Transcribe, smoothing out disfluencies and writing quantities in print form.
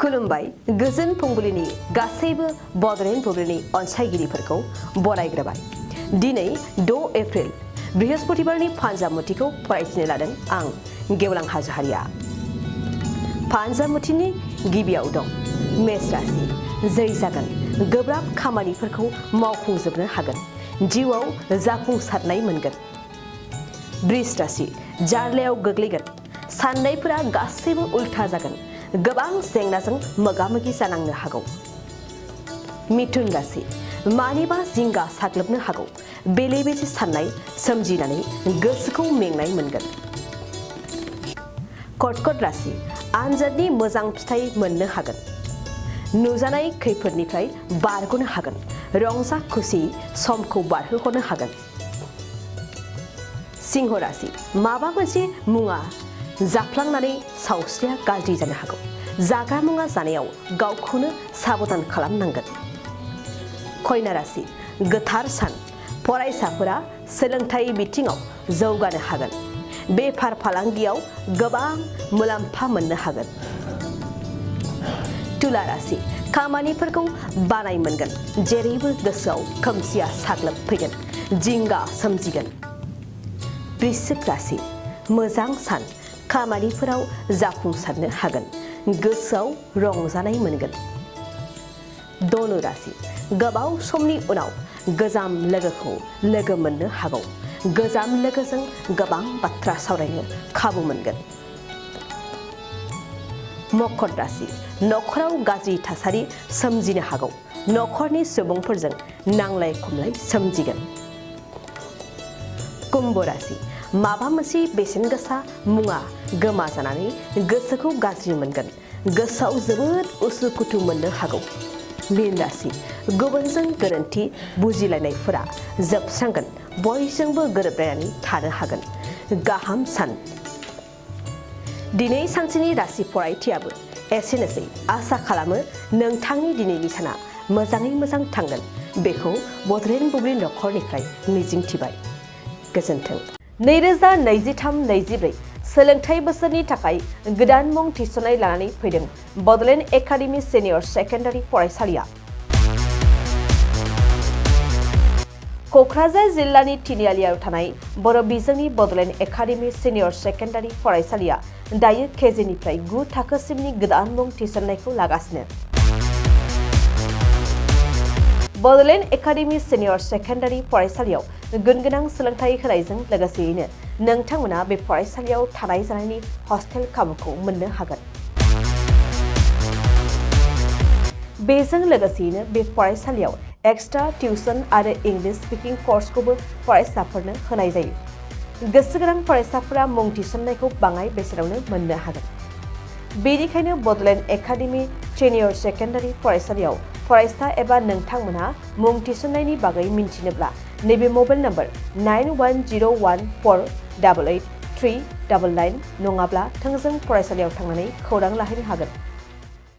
खुलुमबाय गोजोन फुंबिलिनि गासैबो बड'लेण्ड बुब्लिनि अनसायगिरिफोरखौ बरायग्रोबाय। दिनै 6 एप्रिल बृहस्पतिबारनि फानजामुथिखौ फरायथिनो लादों आं गेवलां हाजोहारिया। फानजामुथिनि गिबियाव दं मेष राशि। जै जागोन, गोब्राब खामानिफोरखौ मावफुंजोबनो हागोन, जिउआव जाफुंसारनाय मोनगोन। बृष राशि। जार्लायाव गोग्लैगोन, साननायफोरा गासैबो उल्था जागोन, गोबां जेंनाजों मोगा-मोगि जानांनो हागौ। मिथुन राशि। मानिबा जिंगा साग्लोबनो हागौ, बेले-बेजे साननाय सोमजिनानै गोसोखौ मेंनाय मोनगोन। कर्कट राशि। आनजादनि मोजां फिथाइ मोननो हागोन, नुजानाय खैफोदनिफ्राय बारग'नो हागोन, रंजा खुसि समखौ बारहोहरनो हागोन। सिंह राशि। माबा मोनसे मुवा जाफ्लांनानै सावस्रिया गाज्रि जानो हागौ, जाग्रा मुवा जानायाव गावखौनो साबधान खालामनांगोन। कन्या राशि। गोथार सान, फरायसाफोरा सोलोंथाइ बिथिङाव जौगानो हागोन, बेफार फालांगियाव गोबां मुलाम्फा मोननो हागोन। तुला राशि। खामानिफोरखौ बानाय मोनगोन, जेरैबो गोसोआव खोमसिया साग्लोबफैगोन, जिंगा सोमजिगोन। वृश्चिक राशि। मोजां सान, खामानिफोराव जाफुंसारनो हागोन, गोसोआव रंजानाय मोनगोन। धनु राशि। गोबाव समनि उनाव गोजाम लोगोखौ लोगो मोननो हागौ, गोजाम लोगोजों गोबां बाथ्रा सावरायनो खाबु मोनगोन। मकर राशि। नखराव गाज्रि थासारि सोमजिनो हागौ, नखरनि सुबुंफोरजों नांलाय खमलाय सोमजिगोन। कुम्भ राशि। माबा मोनसे बेसेन गोसा मुवा गोमा जानानै गोसोखौ गाज्रि मोनगोन, गोसोआव जोबोद उसुखुथु मोननो हागौ। मीन राशि। गुबुनजों गोरोन्थि बुजिलायनायफोरा जोबस्रांगोन, बयजोंबो गोरोबलायनानै थानो हागोन। गाहाम सान। दिनै सानसेनि राशि फरायथियाबो एसेनोसै। आसा खालामो नोंथांनि दिनैनि साना मोजाङै मोजां थांगोन, बेखौ बड'लेण्ड बुब्लि नखरनिफ्राय मिजिंथिबाय। गोजोन्थों। 2023-24 सोलोंथाइ बोसोरनि थाखाय गोदान मुं थिसननाय लानानै फैदों बड'लेण्ड एकाडेमि सिनियर सेकेन्डारि फरायसालिया। क'क्राझार जिल्लानि तिनिआलियाव थानाय बर' बिजोंनि बड'लेण्ड एकाडेमि सिनियर सेकेन्डारि फरायसालिया दायो केजिनिफ्राय 9 थाखोसिमनि गोदान मुं थिसननायखौ लागासिनो। बड'लेण्ड एकाडेमि सिनियर सेकेन्डारि फरायसालियाव गुनगोनां सोलोंथाइ होनायजों लोगोसेयैनो नोंथांमोना बे फरायसालियाव थानाय जानायनि हस्टेल खाबुखौ मोननो हागोन। बेजों लोगोसेयैनो बे फरायसालियाव एक्सट्रा टिउसन आरो इंलिश स्पिकिं कर्सखौबो फरायसाफोरनो होनाय जायो। गोसो गोनां फरायसाफोरा मुं थिसननायखौ बाङाय बेसेनावनो मोननो हागोन। बेनिखायनो बड'लेण्ड एकाडेमि सिनियर सेकेन्डारि फरायसालियाव फरायसा एबा नोंथांमोनहा मुं थिसननायनि बागै मिन्थिनोब्ला नैबे मबाइल नम्बर 9101488399 नङाब्ला थोंजों फरायसालियाव थांनानै खौरां लाहैनो हागोन।